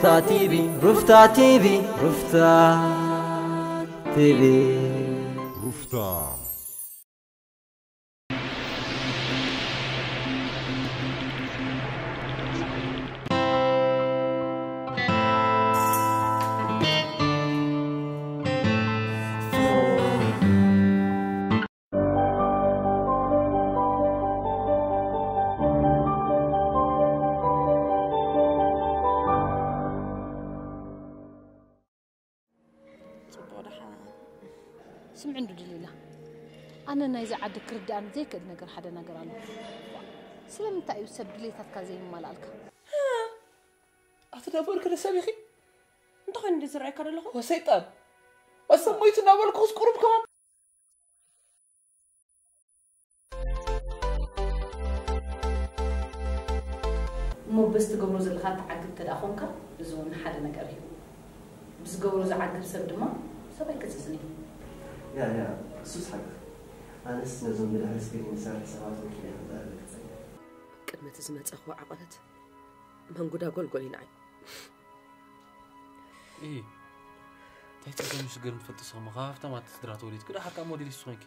ሩፍታ ቲቪ፣ ሩፍታ ቲቪ፣ ሩፍታ ቲቪ። ሩፍታ። ጽቡቕ ደሓ። ስምዒ እንዱ ድሊላ፣ ኣነ ናይዚ ዓዲ ክርድኣኒ ዘይክእል ነገር ሓደ ነገር ኣሎ። ስለምንታይ እዩ ሰብ ድሌታትካ ዘይማልኣልካ? ኣቲ ደበርክ ደሰብ ኢኺ? እንተኾይኑ እንዲ ዝረኣየካ ዘለኹ? ወሰይጣን ወሰብ ሞይቱ እናበልኩስ ቁሩብ ከማን እሞ በዚ ትገብሮ ዘለኻ ትዓግብ እንተ ደኣ ኾንካ፣ እዚ እውን ሓደ ነገር እዩ። ብዝገብሮ ዝዓግብ ሰብ ድማ ሰብ ኣይከስስን እዩ። ያ ያ እሱስ ሓቅኺ። ኣነስ ነዞም ብድሕሪ ስክሪን ዝሰርሑ ሰባት ወኪለ እየ ክዛረበኪ ዝጸንሐ። ቅድሚ እቲ ዝመጸኽዎ ዓቐበት መንጉዳ ጎልጎል እዩ ንዓይ። እይ እንታይ ጸገም ሽግር ምትፈልጢ ስኹም ካብ ሃፍታማት ስድራ ተወሊድኪ ደሓር ከዓ ሞዴሊስት ዝኾንኪ።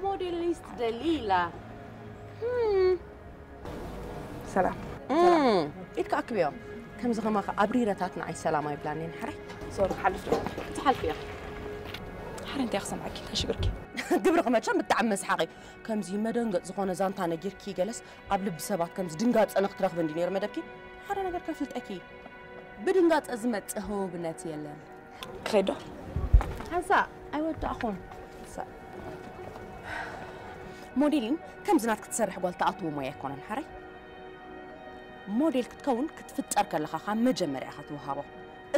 ሞዴሊስት ደሊላ ሰላም ኢድካ ኣክብዮ ከምዚ ከማኸ ኣብሪረታት ንዓይ ሰላም ኣይብላኒ ንሓራይ ሶሪ ክሓልፍ ዶ ክትሓልፍ እያ ሓረ እንታይ ክሰምዓኪ እንታይ ሽግርኪ ግብርኺ መቸም ብጣዕሚ መስሓቂ ከምዚ መደንገጥ ዝኾነ ዛንታ ነጊርኪ ገለስ ኣብ ልቢ ሰባት ከምዚ ድንጋፀ ንክትረኽቢ እንዲ ነይሩ መደብኪ ሓደ ነገር ከፍልጠኪ ብድንጋፀ ዝመፅእ ህውብነት የለን ክኸይዶ ሓንሳ ኣይወዳእኹን ሞዴሊን ከምዚ ናት ክትሰርሕ ጓል ተኣትዎ ሞያ ኣይኮነን ሓራይ ሞዴል ክትከውን ክትፍጠር ከለኻ ካብ መጀመርያ ኢኻ ትወሃቦ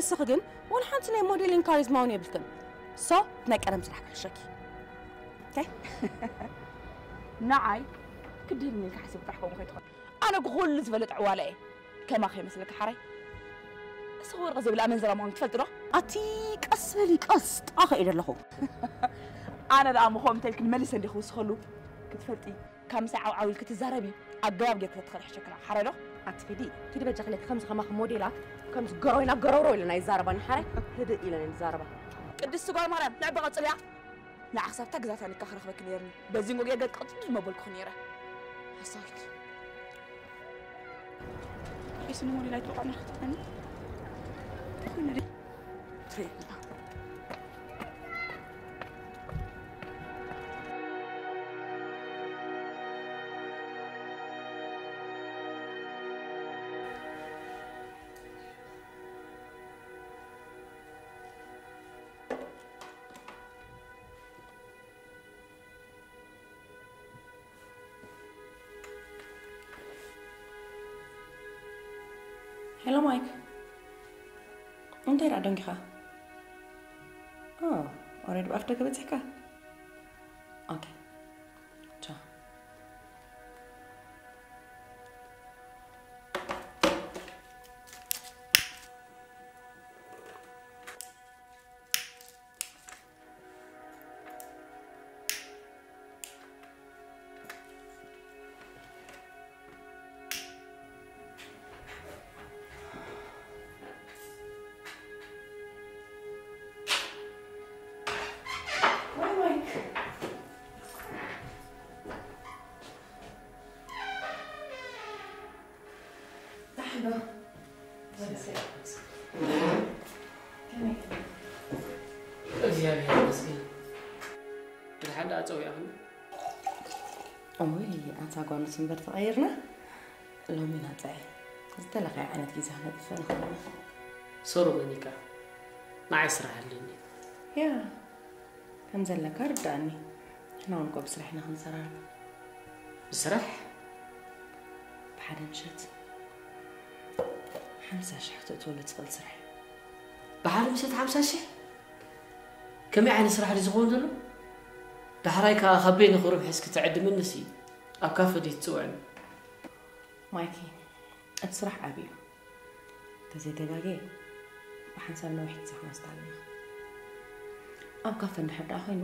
እስኺ ግን ወላ ሓንቲ ናይ ሞዴሊን ካሪዝማ እውን የብልክን ሶ ናይ ቀደም ስራሕ ክሕሸኪ ንዓይ ክድህልኒ ኢልካ ሓሲብ ጥራሕ ከምኡ ከይትኾን ኣነ ክኹሉ ዝበለጥ ዕዋላ እየ ከማኸ ይመስለካ ሓራይ እስኺ ወርቂ ዘይብላ ኣመንዝራ ምዃን ትፈልጢ ዶ ኣቲ ቀስ በሊ ቀስ ጣኸ እየ ዘለኹ ኣነ ደኣ ምኾም እንተልክን መሊሰ እንዲ ክውስኸሉ ክትፈልጢ ካብ ምሳይ ዓውዓው ኢልኪ ትዛረቢ ኣገባብ ጌርኪ ተትኸዲ ሕሸክና ሓራይ ዶ ኣቲ ኪዲ ኪዲ በጃኺ ነቲ ከምዚ ከማኺ ሞዴላት ከምዚ ገረው ኢና ገረውረው ኢለና ይዛረባኒ ሓራይ ህድእ ኢለን እየን ዝዛረባ ቅድስቲ ጓል ማርያም ንዕበ ቀጽልያ ንዓ ክሳብታ ግዛታ ንካ ክረኽበኪ ነይርኒ በዚ ንጎ ጌርገ ቅጥል መበልኩኺ ነይረ Sorry. Isn't one like to honor and Hello, Mike. እንታይ ደኣ ደንጊኻ? ኦ፣ ኦሬዲ ብኣፍ ደገ በጺሕካ? ኦኬ። ቻው። እግዚኣብሔር ይመስገን። ብድሓን ደኣ ጸዊዕኽኒ። እውይ፣ ኣንታ ጓል ምስ እምበር ተቐይርና። ሎሚ ናጻ እየ። ዝተለኸየ ዓይነት ግዜ ክነጥፍእ ንኽእል ኢና። ሶሮ መኒካ፣ ንዓይ ስራሕ ኣለኒ። ያ፣ ከም ዘለካ ርዳእኒ። ንሕና እውን እኮ ብስራሕ ኢና ክንሰራረብ። ብስራሕ? ብሓደ ምሸት ሓምሳ ሽሕ ክተእትወሉ ትኽእል ስራሕ እዩ። ብሓደ ምሸት ሓምሳ ሽሕ? ከመይ ዓይነት ስራሕ ድዩ ዝኸውን ዘሎ? ዳሕራይ ከኣ ካብ በይንኺ ርብሒ እስኪ ትዕድምንስ እዩ ኣብ ካፈ ድዩ ትጽውዕኒ? ማይኪ፣ እቲ ስራሕ ዓቢ እዩ። እንተዘይተጋግየ፣ ብሓንሳብ ነዊሕ ግዜ ክንወስድ ኣለና። ኣብ ካፈ እንድሕር ደኣ ኮይኑ፣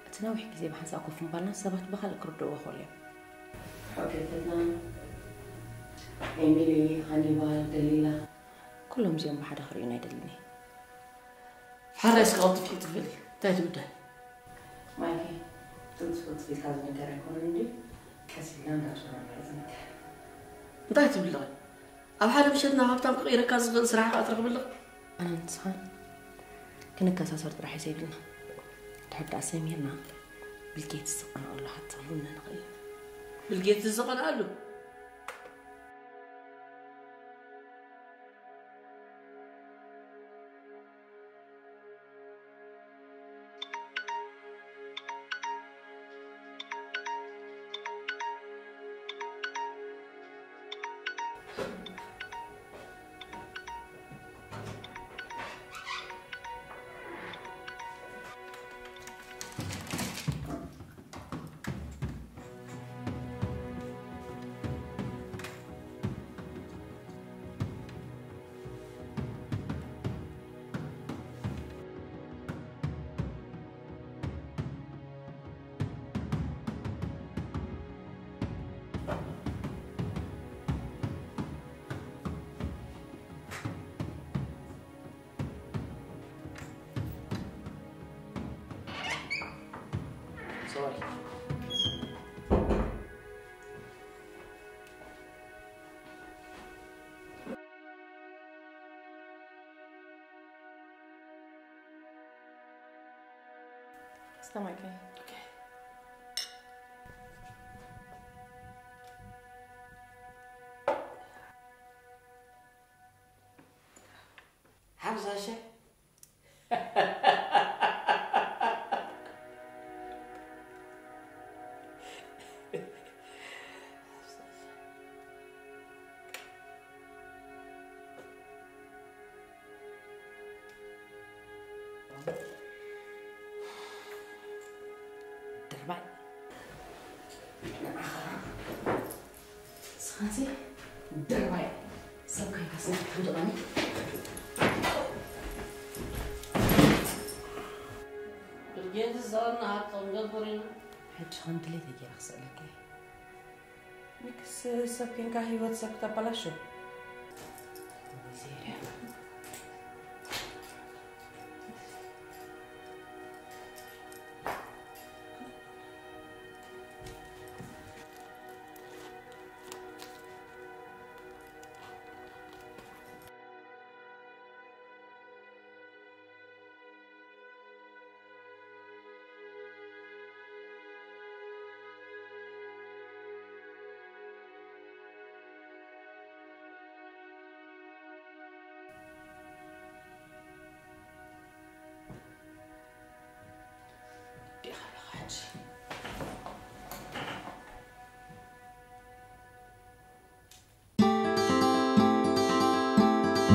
እቲ ነዊሕ ግዜ ብሓንሳብ ኮፍ ምባልና ሰባት ብኻልእ ክርድእዎ ይኽእሉ እዮም። ኣሕዋት ክልተትና፣ ኤሚሊ፣ ሃኒባል፣ ደሊላ፣ ኩሎም እዚኦም ብሓደ ክርእዩና ኣይደልን እየ። ሓራይ እስከ ቅልጥፍ ቅልጥፍ በሊ። እንታይ ትብዳይ? ማይኪ፣ ቅልጥፍ ቅልጥፍ ኢልካ ዝንገር ኣይኮነን እንድዩ፣ ቀስ ኢልና እንዳዞርና ኢና ዝንገር። እንታይ ትብሊ ኣለኺ? ኣብ ሓደ ምሸት ናብ ሃብታም ክቕይረካ ዝኽእል ስራሕ ከኣ ትረኽቢ ኣለኺ። ኣነ ንስኻን ክንከሳሰር ጥራሕ እዩ ዘይብልና። ድሕር ደኣ ሰሚርና ቢል ጌትስ ዝቐንኣሉ ሃብታም ክንኮን ንኽእል ኢና። ቢል ጌትስ ዝቐንኣሉ? Sorry. Stomach ache. Okay. ሓምሳ ሽሕ። ድርባይ። ንዓኻ ንስኻሲ ድርባይ ሰብ ኮይንካ ስራሕ ትውድቐኒ። ብጌት ዝሰኣና ሃብቶም ገብር ኢና። ሕጂ ከም ድሌተይ ገይረ ክስእለካ እየ። ሚክስ ሰብ ኮይንካ ህይወት ሰብ ክተበላሹ።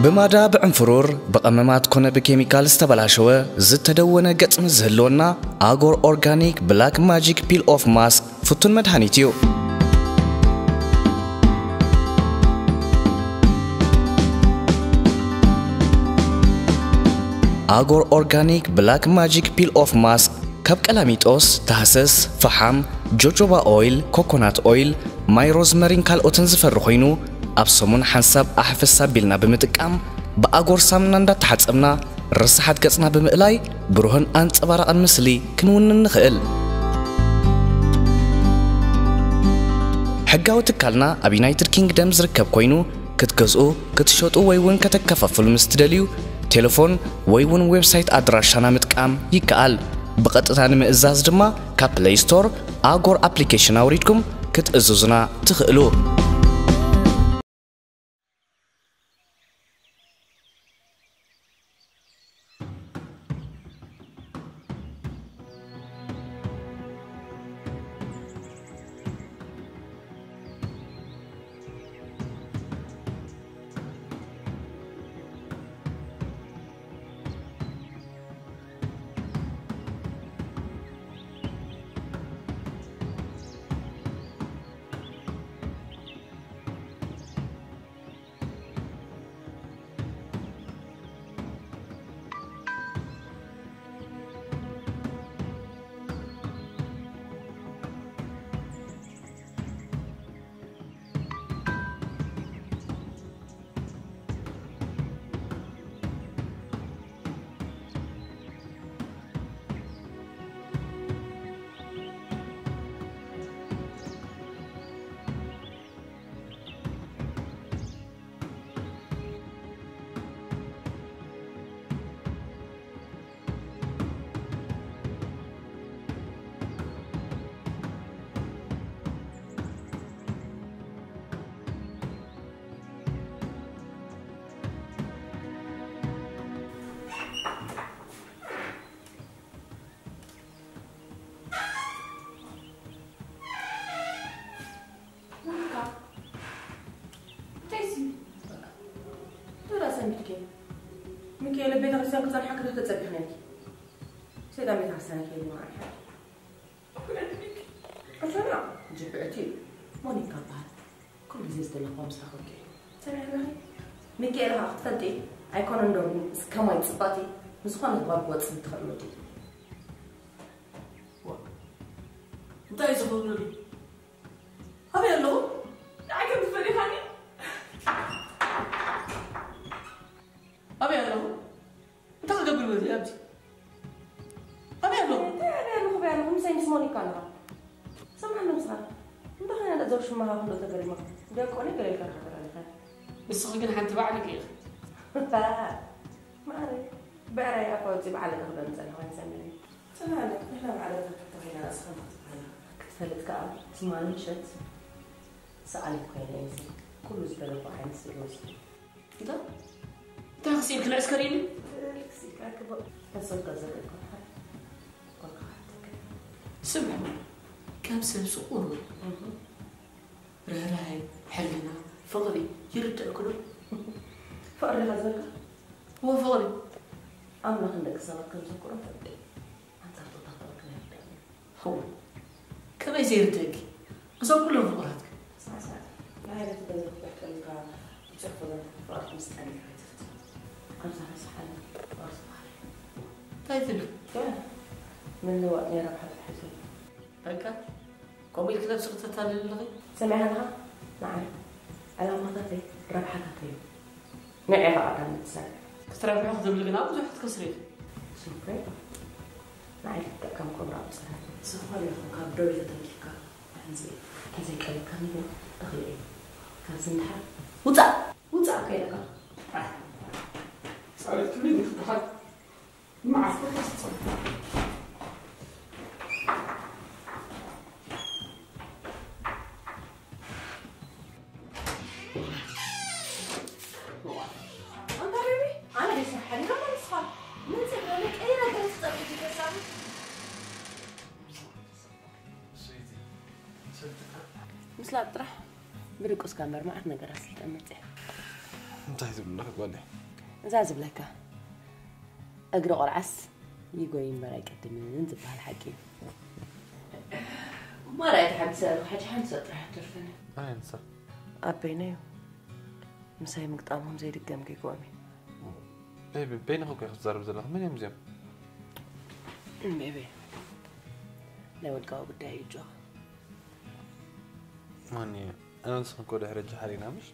ብማዳ ብዕንፍሩር ብቐመማት ኮነ ብኬሚካል ዝተበላሸወ ዝተደወነ ገጽ ምስ ዝህልወና ኣጎር ኦርጋኒክ ብላክ ማጂክ ፒል ኦፍ ማስክ ፍቱን መድሃኒት እዩ። ኣጎር ኦርጋኒክ ብላክ ማጂክ ፒል ኦፍ ማስክ ካብ ቀላሚጦስ፣ ታህሰስ፣ ፈሓም፣ ጆጆባ ኦይል፣ ኮኮናት ኦይል፣ ማይ ሮዝመሪን ካልኦትን ዝፈሪ ኮይኑ ኣብ ሰሙን ሓንሳብ ኣሕፈስ ኣቢልና ብምጥቃም ብኣጎር ሳምና እንዳተሓጸብና ርስሓት ገጽና ብምእላይ ብሩህን ኣንጸባራቕን ምስሊ ክንውንን ንኽእል። ሕጋዊ ትካልና ኣብ ዩናይትድ ኪንግደም ዝርከብ ኮይኑ ክትገዝኡ፣ ክትሸጡ ወይ እውን ከተከፋፍሉ ምስ ትደልዩ ቴሌፎን ወይ እውን ዌብሳይት ኣድራሻና ምጥቃም ይከኣል። ብቐጥታ ንምእዛዝ ድማ ካብ ፕለይ ስቶር ኣጎር ኣፕሊኬሽን ኣውሪድኩም ክትእዝዙና ትኽእሉ። ሚካኤል ቤተ ክርስቲያን ክጸንሓ ክልተ ጸቢሕ ነኪ ሰይጣን ቤተ ክርስቲያን ከይድ ማለት ኣፈና ጅብዕቲ ሞኒካ በሃል። ኩሉ ግዜ ዝደለኹዋ ምሳኺ ወኪሉ። ሰሚዕናኺ? ሚካኤል ኸዓ ክትፈልጢ ኣይኮነን ዶ ምስ ከማይ ጽባቲ ንዝኾነት ጓል ክወጽእ ትኽእል ወዲ። ዋ፣ እንታይ እዩ ዝኽብሉኒ? ኣበይ ኣለኹ? ንዓይ ከም ትፈሪኻኒ? ኣበይ ኣለኹ? እንታይ ክገብር መፂእ ኣብዚ? ኣበይ ኣለኹ? እንታይ ኣበይ ኣለኹ? ኣበይ ኣለኹ? ምሳይ ምስ ሞኒካ ኣለኻ። ሰምዓኒ ንስኻ። እንታይ ኮይና ደኣ ዞር ሽማኻ ክንዶ ተገሪማ። ዲያቆን ገለ ኢልካ ኢኻ ተላሊኻ። ንስኺ ግን ሓንቲ ባዕልኪ ኢኺ። ማዕረ ብዕራይ ኣፋ ወፂ ባዕልካ ክደን ፀኒኻ ይሰምዕኒ። ሰምዓኒ፣ ንሕና ባዕልና ተተኺና ርእስኻ ንኽትበሃላ። ክትፈልጥ ከኣ ትማሊ ምሸት ሰኣሊት ኮይነ እየ። ኩሉ ዝደለኹ ዓይነት ስእሊ ወሲደ። እንታይ? እንታይ ክስኢልኪ ንዕስከር ኢሉ? ክስኢልካ ክቦ። ተሰልካ ዘርእልካ ሓ-፣ ኮንካ ሓተካ። ስምዕ፣ ካብ ሰብ ስቑር እህ። ርህራሄ፣ ሕልና፣ ፍቕሪ ይርድእኩ ዶ? ፍቕሪ ኢኻ ዝበልካ? እወ፣ ፍቕሪ። ኣምላኽ ንደቂ ሰባት ከም ዘፍቅሮም ፈልጥ እየ። ኣንጻር ጾታ ፍቕሪ ግን ኣይርድእን እዩ። እወ፣ ከመይ ዘይርድእኪ? እዞም ኩሎም ፍቑራትኪ። ስማዕ፣ ስማዕ። ንሓደ እቲ ገንዘብ ክትሕቀልካ ብጽሑፍ ወላ ፍቕርኪ ምስ ጠሊካ ኣይትፍትን። ኣብዛ ረሳሓኒ ፍቕሪ ዝበሃል። እንታይ ትብሊ? እወ፣ ምልውዋጥ ናይ ረብሓ ጥራሕ እዩ ዘሎ። በቃ፣ ከምኡ ኢልኪ ነብስኺ ተታልሊ ኣለኺ? ሰሚዕኻ ኣለኻ? ንዓይ ዕላማታተይ ረብሓታተይ እዩ። ንዕኻ ቀዳም ትሰርሕ። ክትረብሒ ክትብሊ ግና ብዙሕ ክትከስሪ ኢኺ። ስምፕሬ፣ ንዓይ ክትጥቀም ክብራ ብፅረት። ዝኾነ ይኹን ካብ ደው ኢለ ተንኪፍካ ኣሕንዚ ተዘይቀሪብካኒ ግን እኽሊ እዩ። ካብዚ እንድሓር ውፃእ! ውፃእ ከይለካ። ፃሬት ክብሊ ይኽትሓል። ምስላጥ ጥራሕ ብድቁስካ እምበር መዓት ነገራት ስልጠን መፅአ። እንታይ ትብል ኣለኺ ጓለይ? እዛ ዝብለካ፣ እግሪ ቆልዓስ ይጎይ እምበር ኣይቀድምን ዝበሃል ሓቂ እዩ። ማራ ተሓምሰ ኣለኹ። ሕጂ ሓንቲ ሰብ ጥራሕ ትርፍኒ። ኣይ፣ ንሳ? ኣበይና እዩ? ምሳይ ምግጣሞም ዘይድገም ጌግኦም እዩ። ቤቢ፣ በይንኺ እኮ ክትዛረብ ዘለኺ። መን እዮም እዚኦም? ቤቢ፣ ናይ ወድቃዊ ጉዳይ እዩ ጆ። ማን እዩ? ኣነ ንስኽን እኮ ድሕሪ ሕጂ ሓሊና፣ ምሽ?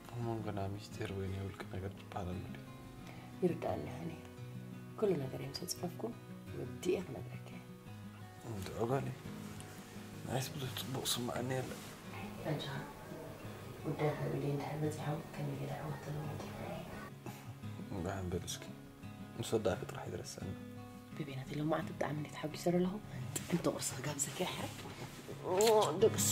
ኣብ መንጎና ሚስጢር ወይ ናይ ውልቂ ነገር ዝበሃል ኣሎ ድዩ? ይርዳእኒ፣ ሃኒ። ኩሉ ነገር እዮም ተፅፈፍኩ፣ ወዲኤ ክነግረካ እየ። እንድዑ ጓለይ፣ ንዓይስ ብዙሕ ጽቡቕ ስምዓኒ የለን። ኣንቺ ጉዳይ ክብል እንድሕር በፂሖም ከመይ ገይረ ዕወት ኣለዎ ትብሎ? እምበኣር በል እስኪ፣ ምስ ወዳእኪ ጥራሕ ይድረሰና። ቤቢ ናተይ፣ ሎማዓንቲ ብጣዕሚ እንዴት ተሓጒሰ ዘለኹ። ጥዕምቲ ቁርሲ ክጋብዘካ እየ። ደቅሳ።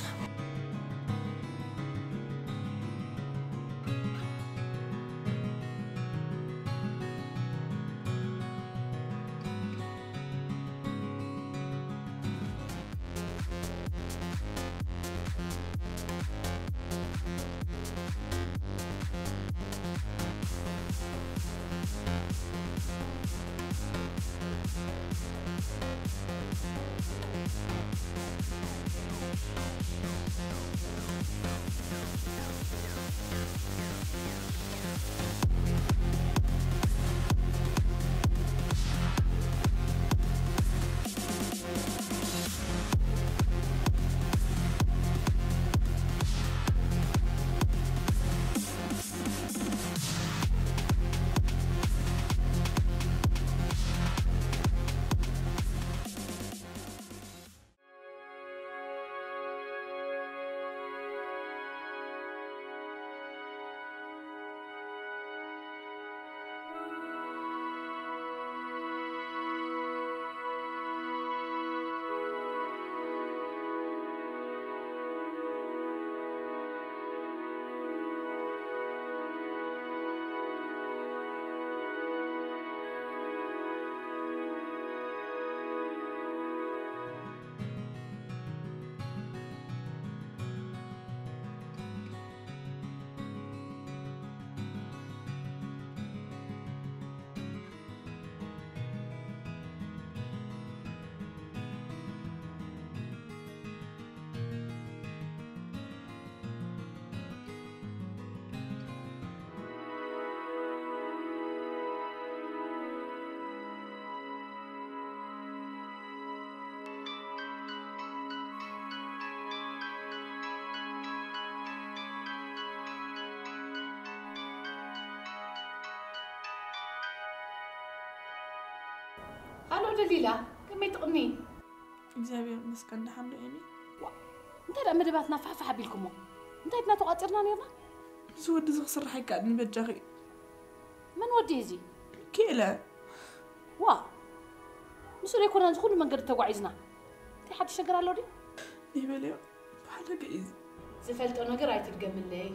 ሃሎ ደሊላ፣ ከመይ ትቕኒ? እግዚኣብሔር ይመስገን፣ ደሓን ዶ ኤሚ? እንታይ ደኣ መደባትና ፋሕፋሕ ኣቢልኩሞ? እንታይ ድና ተቋጺርና ነርና? እዚ ወዲ እዚ ክስራሕ ኣይከኣልን በጃኺ። መን ወዲ እዚ? ኪእለ። ዋ፣ ምስኡ ዘይኮና እዚ ኩሉ መንገዲ ተጓዒዝና። እንታይ ሓድሽ ነገር ኣሎ ድዩ? ይበልዮ፣ ብሓደገ እዩ። ዝፈልጦ ነገር ኣይትድገምለይ።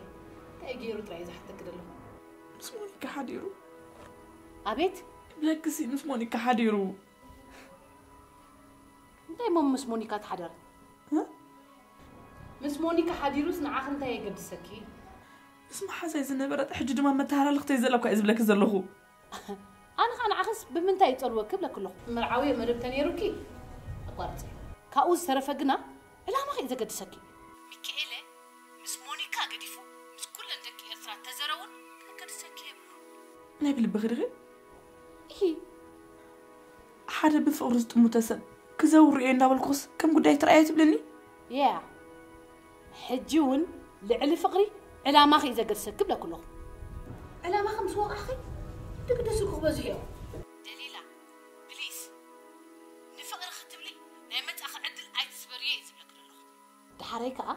እንታይ ገይሩ ጥራይ ዝሓተክ ዘለኹ። ምስ ሞኒካ ሓዲሩ። ኣቤት? ብለክሲ ምስ ሞኒካ ሓዲሩ። እንታይ እሞ ምስ ሞኒካ ተሓደረ? እ? ምስ ሞኒካ ሓዲሩስ ንዓኺ እንታይ የገድሰኪ? ምስ መሓዛይ ዝነበረ ሕጂ ድማ መተሃላለኽተይ ዘለኳ እየ ዝብለኪ ዘለኹ። ኣነ ኸዓ ንዓኽስ ብምንታይ ይጸልወኪ ብለኪ ኣለኹ። መርዓዊ መደብ ተነይሩኪ ኣቋርጺ። ካብኡ ዝተረፈ ግና ዕላማኺ እዩ ዘገድሰኪ። ሚካኤለ ምስ ሞኒካ ገዲፉ ምስ ኩለን ደቂ ኤርትራ ተዘረውን ከገድሰኪ የብሉ። ናይ ብልብኺ ድኺ? ኢሂ። ሓደ ብፍቕሪ ዝጥሙተ ሰብ ክዘውር እየ እንዳበልኩስ ከም ጉዳይ ትረኣየ ትብልኒ? ያ ሕጂ እውን ልዕሊ ፍቕሪ ዕላማኺ እዩ ዘገድሰኪ ብለኪ ኣለኹ። ዕላማኺ ምስ ወቓዕኺ ድግድስልኩ ክበዝሑ እዮም። ደሊላ፣ ፕሊስ፣ ንፍቕሪ ክትብሊ ናይ መጻእኺ ዕድል ኣይትስበርዮ እየ ዝብለኪ ዘለኹ። ደሓራይ ከኣ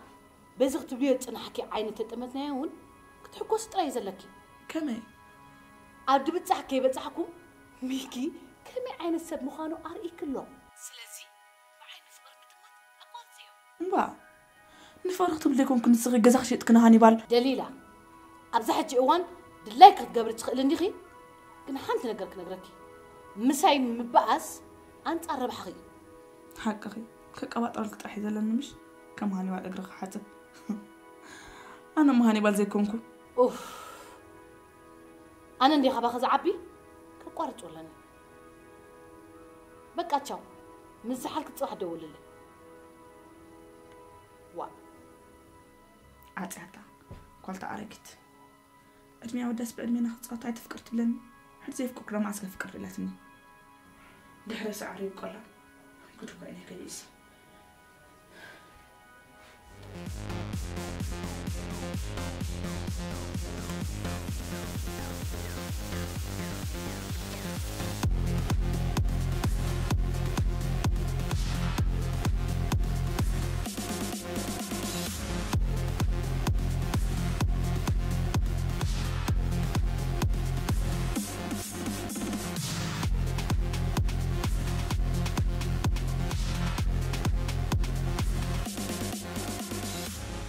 በዚ ክትብልዮ ዝጽናሕኪ ዓይነት ተጠመትናዮ እውን ክትሕጎሲ ጥራይ እዩ ዘለኪ። ከመይ? ኣብ ድብጻሕ ከይበጻሕኩም ሚኪ ከመይ ዓይነት ሰብ ምዃኑ ኣርእይኪ ኣሎ። ስለዚ ብዓይኒ ፍቕሪ ምጥማት ኣቋርጽዮ። እምባ፣ ንፍቕሪ ክትብሊ ዘይኮንኩ ንስኺ ገዛኺ ሸጥክኒ ሃኒባል። ደሊላ፣ ኣብዛ ሕጂ እዋን ድላይኪ ክትገብሪ ትኽእሊ እንዲኺ፣ ግን ሓንቲ ነገር ክነግረኪ፣ ምሳይ ምበኣስ ኣንጻር ረብሓኺ እዩ። ሓቅኺ፣ ከቀባጥረልኪ ጥራሕ እዩ ዘለኒ ምሽ? ከም ሃኒባል እግሪ ክሓጽብ። ኣነ እሞ ሃኒባል ዘይኮንኩ። ኡፍ፣ ኣነ እንዴ ካባኸ ዝዓቢ? ከቋርጾ ኣለኒ። በቃ ቻው። ምስ ዝሓልክ ጽባሕ ደውልለይ። ዋ። ዓጽያታ፣ ኳልታ ኣረጊት። ዕድሚያ ወዳስ ብዕድሜና ክትጻወት ኣይትፍቅር ትብለኒ። ሕጂ ዘይፍቅር ኩሎ መዓስ ከፍቅር ኢላትኒ። ድሕሪ ሳዕሪ ይብቆላ። ጉድ እኮ እዩ ናይ ገሊኡስ።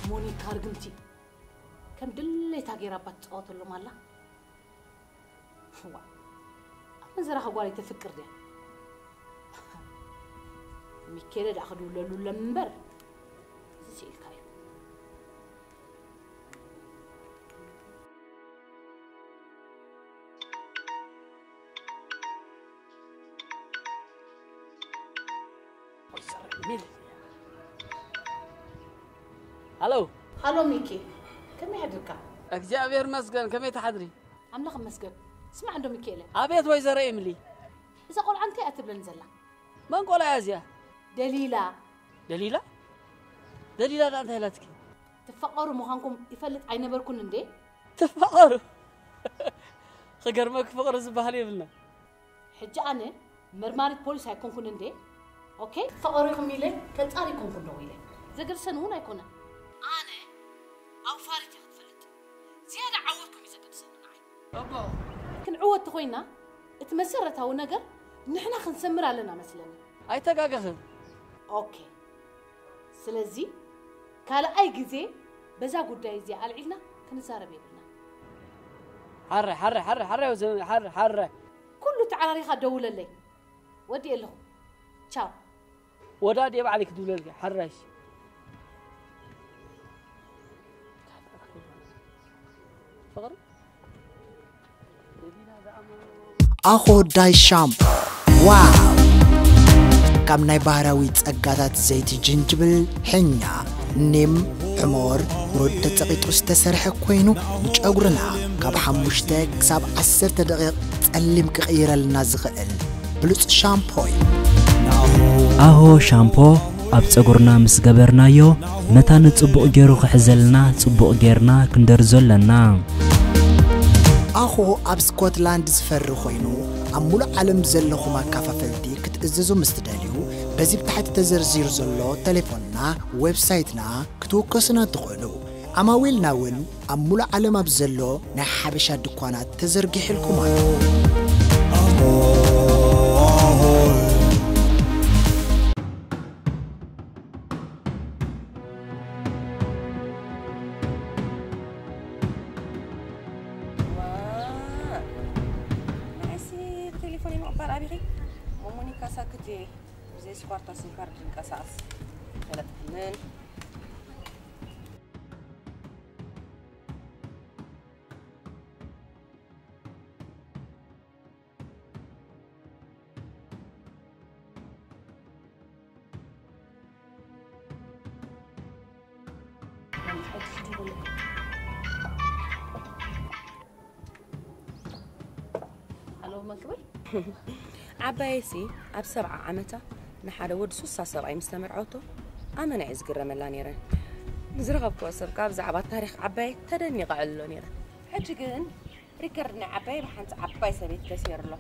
ሞኒካ ርግምቲ ከም ድሌታ ገይራ እባ ትጻወተሎም ኣላ። ዋ፣ ኣብ መዘራኻ ጓል ኣይተፍቅር ድያ? ሚኬለ ደኣ ክድውለሉ እምበር፣ እዚ ስኢልካ እዩ። ሃሎ። ሃሎ ሚኪ፣ ከመይ ሓድርካ? እግዚኣብሔር መስገን፣ ከመይ ትሓድሪ? ኣምላኽ ይመስገን። ስማዕ እንዶ ሚኪኤለ። ኣቤት ወይዘሮ ኤምሊ። እዛ ቆልዓ እንታይ እያ ትብለኒ ዘላ? መን ቆልዓ እያ እዚኣ? ደሊላ። ደሊላ? ደሊላ ደኣ እንታይ ኢላትኪ? ትፋቐሩ ምዃንኩም ይፈልጥ ኣይነበርኩን እንዴ? ትፋቐሩ? ክገርመኪ ፍቕሪ ዝበሃል የብልና። ሕጂ ኣነ መርማሪት ፖሊስ ኣይኮንኩን እንዴ? ኦኬ? ትፋቐሩ ኢኹም ኢለ ከጻሪ ኣይኮንኩን ደው ኢለ። ዘገድሰኒ እውን ኣይኮነን። ኣነ ኣውፋሪት እየ ክትፈልጥ። ዝያዳ ዓወትኩም እዩ ዘገድሰኒ ንዓይ። ክንዕወት ተኾይና፣ እቲ መሰረታዊ ነገር ንሕና ክንሰምር ኣለና መስለኒ። ኣይተጋገኽን። ኦኬ። ስለዚ ካልኣይ ግዜ በዛ ጉዳይ እዚኣ ኣልዒልና ክንዛረብ የብልና። ሓረ፣ ሓረ፣ ሓረ፣ ሓረ፣ ሓረ፣ ሓረ። ኩሉ ተዓራሪኻ ደውለለይ። ወዲ ኣለኹ። ቻው። ወዳድ የባዕሊ ክድውለልኪ፣ ሓራሽ። ፍቕሪ? ኣኾ ዳይ ሻምፖ፣ ዋው! ካብ ናይ ባህራዊ ጸጋታት ዘይቲ ጅንጅብል፣ ሕኛ፣ ኒም፣ ዕሞር፣ ሩድ ተጸቒጡ ዝተሰርሐ ኮይኑ፣ ንጨጉርና ካብ ሓሙሽተ ክሳብ ዓሰርተ ደቂቕ ጸሊም ክቕይረልና ዝኽእል ብሉጽ ሻምፖ እዩ። ኣሆ ሻምፖ ኣብ ጸጉርና ምስ ገበርናዮ፣ መታን ጽቡቕ ገይሩ ክሕዘልና ጽቡቕ ጌርና ክንደርዞ ኣለና። ኣኾ ኣብ ስኮትላንድ ዝፈሪ ኮይኑ፣ ኣብ ሙሉእ ዓለም ዘለኹም ኣካፋፈልቲ ክትእዝዙ ምስ ትደልዩ፣ በዚ ብታሕቲ ተዘርዚሩ ዘሎ ቴሌፎንና፣ ዌብሳይትና ክትውከሱና ትኽእሉ። ዓማዊልና እውን ኣብ ሙሉእ ዓለም ኣብ ዘሎ ናይ ሓበሻ ድኳናት ተዘርጊሕልኩም ኣሎ። ንዓይሲ ብቴሌፎን ምቕባል ኣቢኺ። ሞሞኒካ ሳክት እየ። ብዘይ ስኳርታ ስም ካርድ ድንቀሳቐስ። ፈለጥክንን። ኣሎ መክብር። ዓባየሲ ኣብ ሰብዓ ዓመታ ንሓደ ወዲ ሱሳ ሰብኣይ ምስ ተመርዓወቶ ኣመና እየ ዝግረመላ ነይረ። ንዝረኸብክዎ ሰብ ከኣ ብዛዕባ ታሪኽ ዓባየ ተደኒቐ ዕልሎ ነይረ። ሕጂ ግን ሪከርድ ናይ ዓባየ ብሓንቲ ዓባይ ሰበይቲ ተሰይሩ ኣሎ።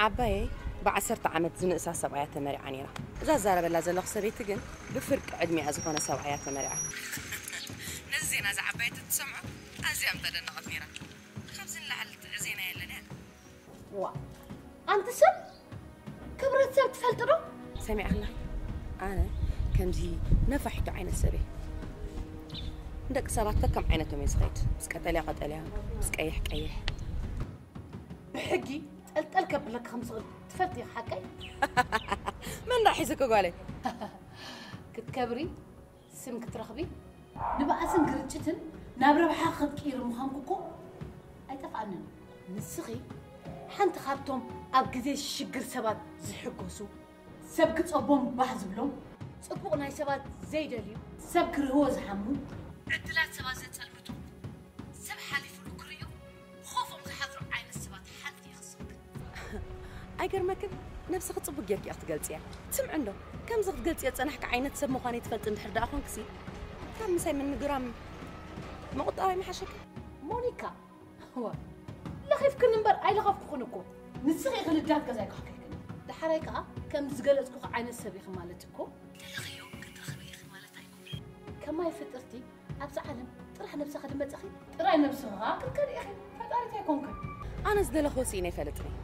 ዓባየ ብዓሰርተ ዓመት ዝንእሳ ሰብኣያ ተመሪዓ ነይራ። እዛ ዝዛረበላ ዘለኹ ሰበይቲ ግን ብፍርቂ ዕድሚኣ ዝኾነ ሰብኣያ ተመሪዓ። ነዚ ዜና እዚ ዓባየ ተትሰምዖ ኣዝያ ምተደነቐት ነይራ። ካብዚ ንላዕሊ ጥዑይ ዜና የለን እያ። ዋ፣ ኣንቲ ሰብ ክብረት ሰብ ትፈልጢ ዶ? ሰሚዕኽላ? ኣነ ከምዚ ነፋሒቶ ዓይነት ሰብ እየ። ንደቂ ሰባት ከከም ዓይነቶም እየ ዝኸይድ። ምስ ቀጠልያ ቀጠልያ፣ ምስ ቀይሕ ቀይሕ። ብሕጊ ጠልጠል ከብለኪ ከም ዝኽእል ትፈልጢ ኢኺ ሓቀይ? መን ደኣ ሒዙኪ ጓለይ? ክትከብሪ፣ ስም ክትረኽቢ፣ ንባእስን ግርጭትን ናብ ረብሓ ክትቅይሪ ምዃንኩ እኮ ኣይጠፍኣንን እዩ። ንስኺ ሓንቲ ካብቶም ኣብ ግዜ ሽግር ሰባት ዝሕጎሱ፣ ሰብ ክጸቦም ባህ ዝብሎም፣ ጽቡቕ ናይ ሰባት ዘይደልዩ፣ ሰብ ክርህዎ ዝሓሙ፣ ዕድላት ሰባት ዘጸልምቱ፣ ሰብ ሓሊፉሉ ክርእዩ ኮፎም ዝሓድሩ ዓይነት ሰባት ሓንቲ ኢኺ። ኣይገርመክን? ነብስኺ ጽቡቅ ጌርኪ ኢኺ ትገልጽያ። ትምዕንዶ? ከምዚ ክትገልጽዮ ጸናሕኪ ዓይነት ሰብ ምዃነይ ትፈልጢ እንድሕር ደኣ ኾንክሲ፣ ካብ ምሳይ ምንግራም ምቑጣብ ኣይምሓሸክን? ሞኒካ፣ ዋ፣ ለኺፍክን እምበር ኣይለኸፍኩኽን እኮ። ንስኺ ኢኺ ልዳት ገዛይ ካሕኪሕክን። ደሓራይ ከኣ ከም ዝገለጽኩኺ ዓይነት ሰብ ኢኺ ማለት እኮ። ተለኽዮ ክትረኽቢ ኢኺ ማለት ኣይኮነን። ከማይ ፍጥርቲ ኣብዚ ዓለም ጥራሕ ነብስኻ ድመጸኺ ጥራይ ነብስኻ ክትከዲ ኢኺ። ፈጣሪት ኣይኮንክን። ኣነ ዝደለኽዎ ስኢነ ኣይፈልጥን እየ።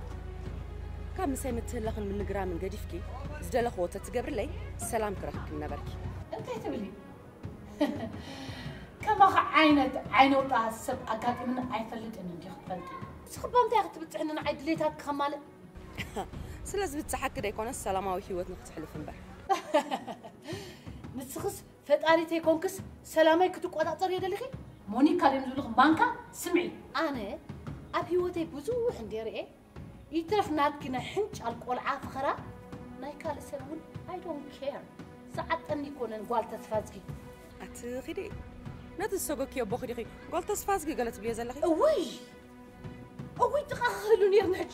ካብ ምሳይ ምትህላኽን ምንግራምን ገዲፍኪ ዝደለኽዎ ተትገብርለይ ሰላም ክረኽብኪ ምነበርኪ። እንታይ ትብሊ? ከማኻ ዓይነት ዓይነውጣ ሰብ ኣጋጢምኒ ኣይፈልጥን እንዲኹ ትፈልጢ። ንስኺ እባ እንታይ ክትብጽሕኒ ንዓይ ድሌታት ከማልእ? ስለ ዝብጽሓኪ ደይኮነስ ሰላማዊ ህይወት ንክትሕልፍ እምበር። ንስኽስ ፈጣሪ ተይኮንክስ ሰላመይ ክትቆጻጸር እየ ደሊኺ? ሞኒካ ድዮም ዝብልኺ ማንካ? ስምዒ። ኣነ ኣብ ህይወተይ ብዙሕ እንድየ ርኤ፣ ይትረፍ ናትኪ ናይ ሕንጫል ቆልዓ ፍኸራ ናይ ካልእ ሰብ እውን I don't care። ዝዓጠኒ ይኮነን ጓል ተስፋዝጊ። ኣቲ ኺዲ ነቲ ዝሰጎኪ ኣቦኺ ዲኺ ጓል ተስፋዝጊ ገለ ትብልዮ ዘለኺ? እውይ እውይ ጥቓ ክህሉ ነይርኒ ሕጂ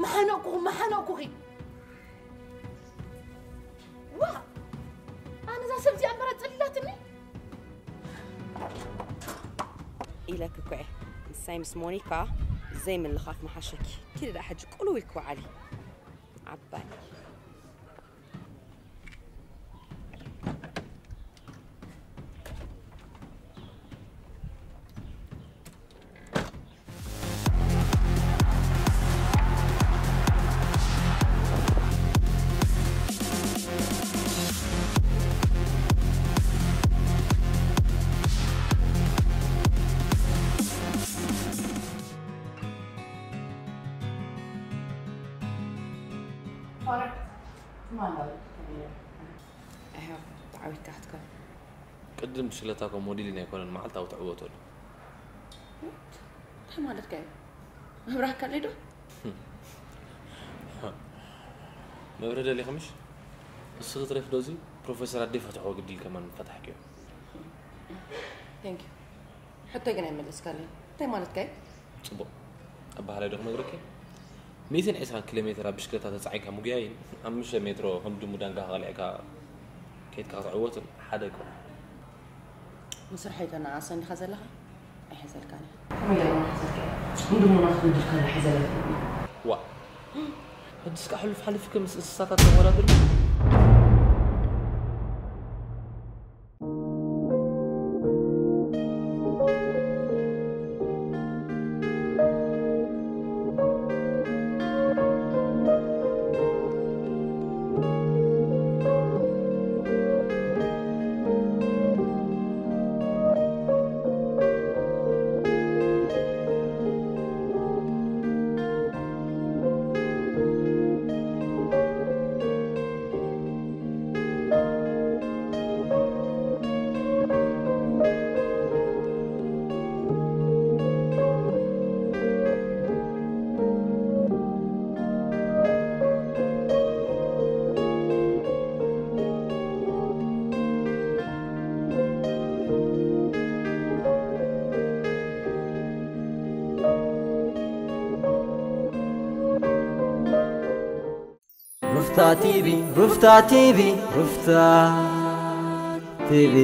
ምሓነቅኩኺ ምሓነቅኩኺ። ዋ ኣነ እዛ ሰብ እዚኣ እምበራ ጸሊላትኒ። ኢለኪ እኮ እየ ንሳይ ምስ ሞኒካ ዘይምልኻፍ ምሓሸኪ። ኪዲ ደኣ ሕጂ ቁልው ኢልኪ ወዓሊ ዓባይ። ቅድም ትሽለታ ኮ ሞዲሊን ኣይኮነን መዓልታዊ ትዕወተሉ። እንታይ ማለትካ እዩ? መብራህ ካለይ ዶ? መብርህ ደሊኺ ምሽ? እስኺ ትረፊ ዶ እዚ ፕሮፌሰር ኣደይ ፈትሕዎ ግዲ ኢልኪ ከማን ምፈታሕክዮ። Thank you። ሕቶይ ግን ኣይመለስካለይን። እንታይ ማለትካ እዩ? ጽቡቕ ኣበሃላይ ዶ ክነግረኪ? ሚእትን ዕስራን ኪሎ ሜትር ኣብ ብሽክለታ ተጻዒንካ ምጉያይን ሓሙሽተ ሜትሮ ከም ድሙ ዳንጋኻ ቀሊዕካ ከይድካ ክትዕወትን ሓደ ኣይኮነን። ንስርሐይ ተነኣእሰ እንዲኻ ዘለኻ ኣይሕዘልካን እየ። ከመይ ገይረ ምሓዘልካ እየ? እንድሙና ክትብድልካ ዝሓዘለካ እዩ። ዋእ! ሕጅስ ከኣ ሕሉፍ ሓሊፍኪ ምስ እንስሳታት ተወዳድሪ? ሩፍታ ቲቪ ሩፍታ ቲቪ ሩፍታ ቲቪ